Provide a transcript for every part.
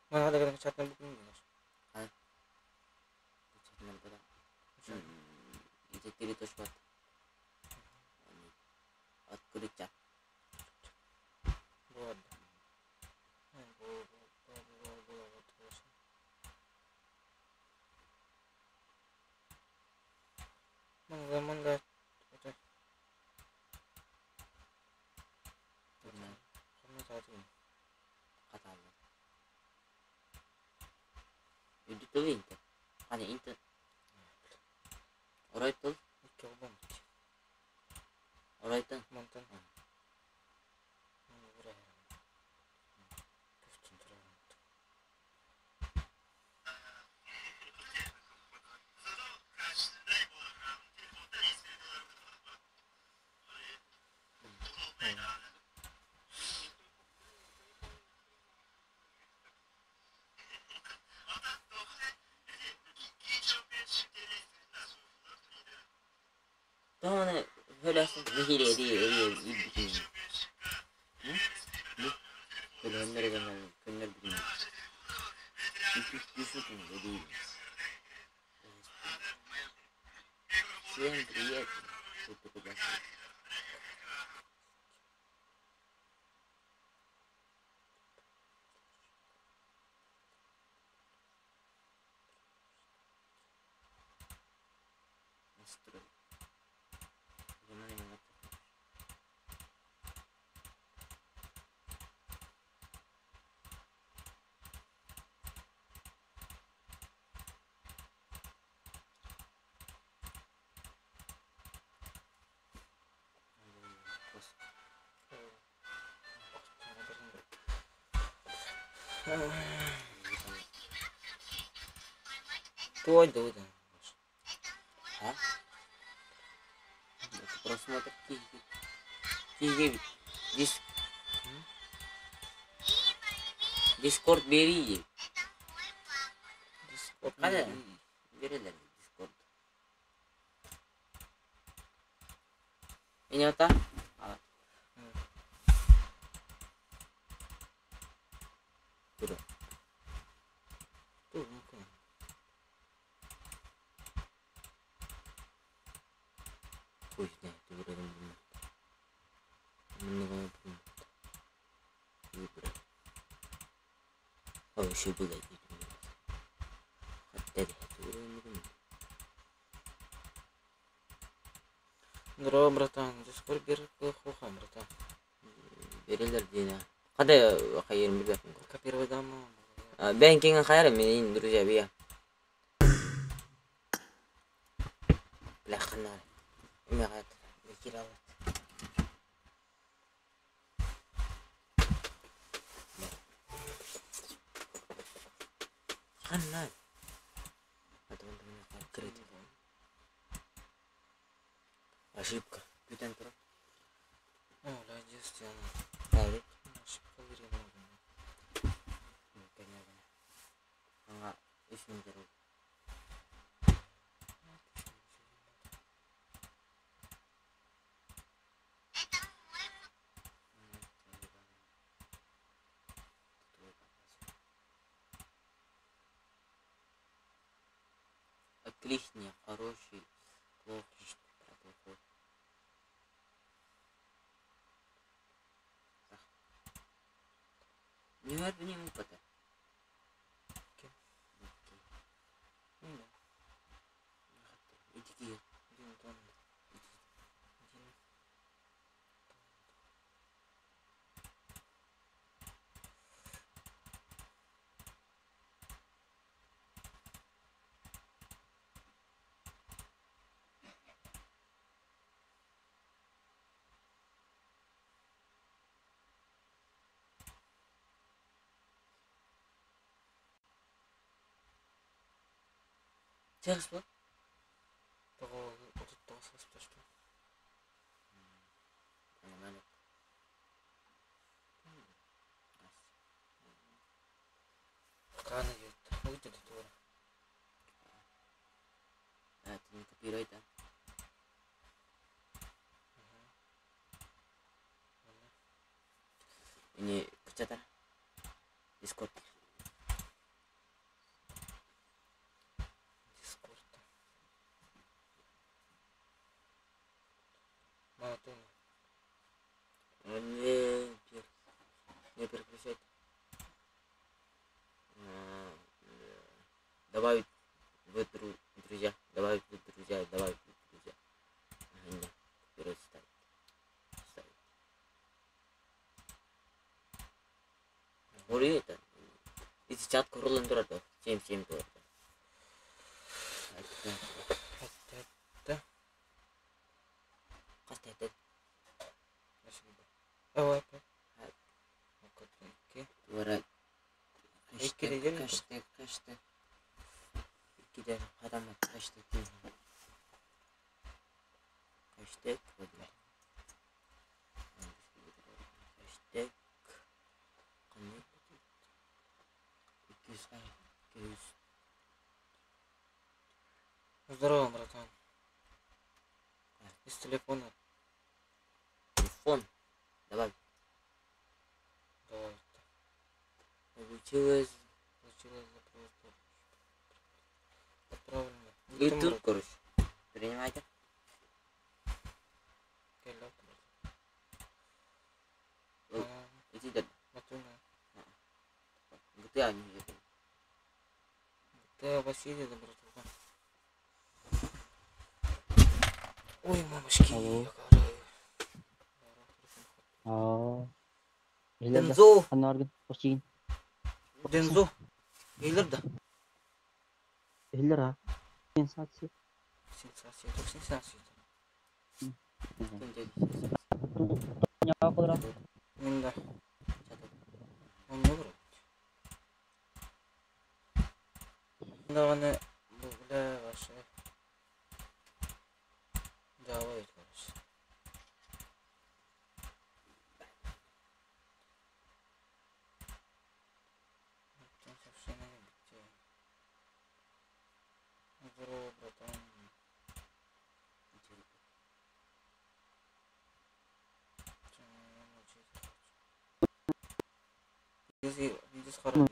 А? Четыре точка. Открыть чат. Үрдүк тылы интер. Хана интер. Орой тыл. Оройтан. Тоҕо өлөсүн Всем привет! Настрой. А? Просмотр киһи диск Дискорд бери. Қане берелер Дискорд. Инята? Тура. Хуй знает, Выбрать. Еще было. Здорово, братан. Дискорд бер хуха, братан. Берелер диэн. Қандай хайырым билбеппин. Копировать дама. Бэйэн киҥин хайарым мин друзья бия. Бля ханна. Эмэҕэт. Киралат. Ханна. Открыть. Ошибка. Бүтэн турар. О, бля, единственное. Правильно. Ошибка времени. Понятно. Ага, үс минут. Отличный, хороший, плохой, плохой. Не не опыта. Ну да. Иди. Один тон. Один. Через вот. Того, вот того что. Нормально. Пока она идет. Выйдет до А, ты не копируй, да? Ini печатар. Discord. Хоруйа Ити чат курулун турар дуо? Сиэм-сиэм турар дуо? Этте. Хас тэттэ? Ой, Икки. Туора Икки дедим. Кашты, кашты. Иккидер хатаммат кашты тиин. Кашты кодла. Кашты қандай 200 200. Здорово, братан. Из телефона. Телефон. Давай. Давай. Получилось. Получилось запрос. Отправлено. И тут, короче. Принимайте. Иди да. GTA не видел. GTA Василий, да, братуха. Ой, мамочки, Алло. я Дензо. Дензо. Эйлер да. Эйлер а. Сенсация. Сенсация, только сенсация. Мен да. Он не брат. Даҕаны бу бля вообще. Давай, короче. Здорово, братан. Видео харап.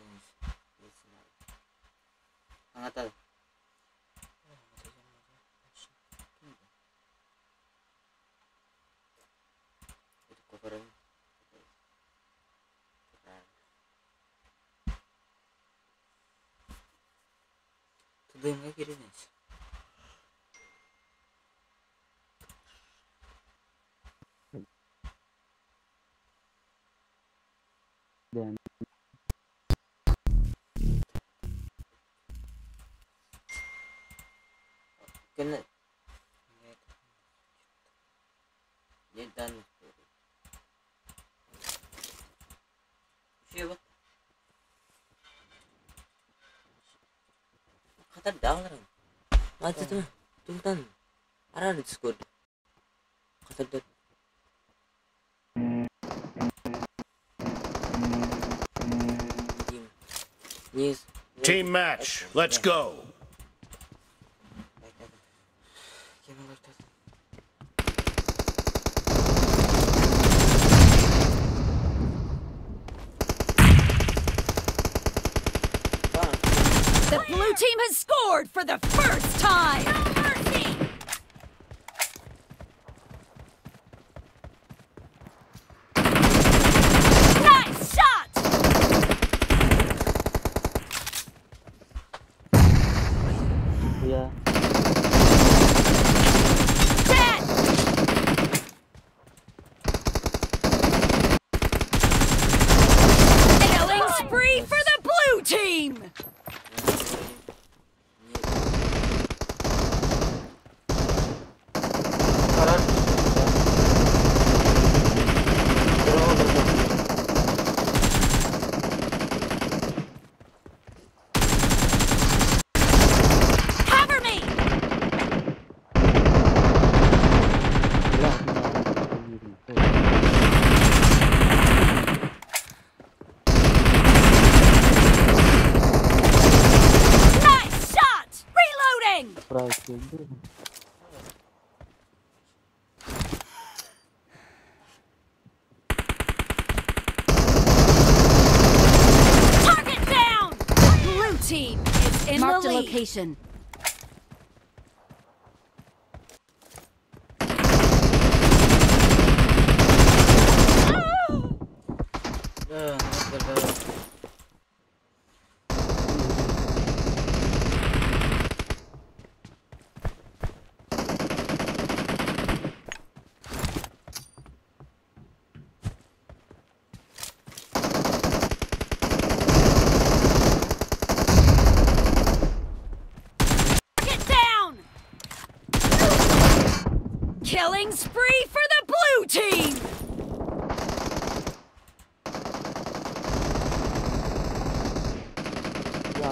Аңатады. ТДМ киренец. Да. Кene не данных. Еще вот. Хатар дааларын. Малтытма. Тултан. Арар Discord. Хатар Team match. Let's go. The blue team has scored for the first time! No mercy! Nice shot! Yeah. Dead! Killing spree for the blue team! Cover me! Nice shot! Reloading! Target down! Blue team is in Marked the a lead. location. Да, ну да.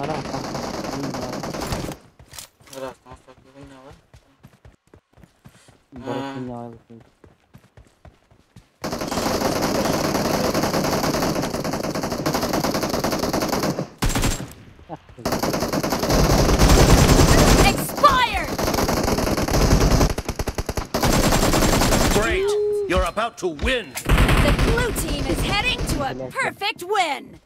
Раз, нас так и хуйня, да? Бары хуйня. Expired! Great! You're about to win! The blue team is heading to a perfect win!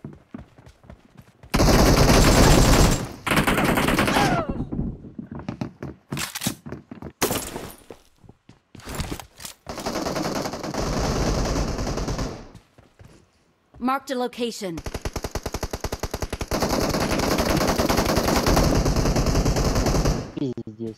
Marked a location. Пиздец.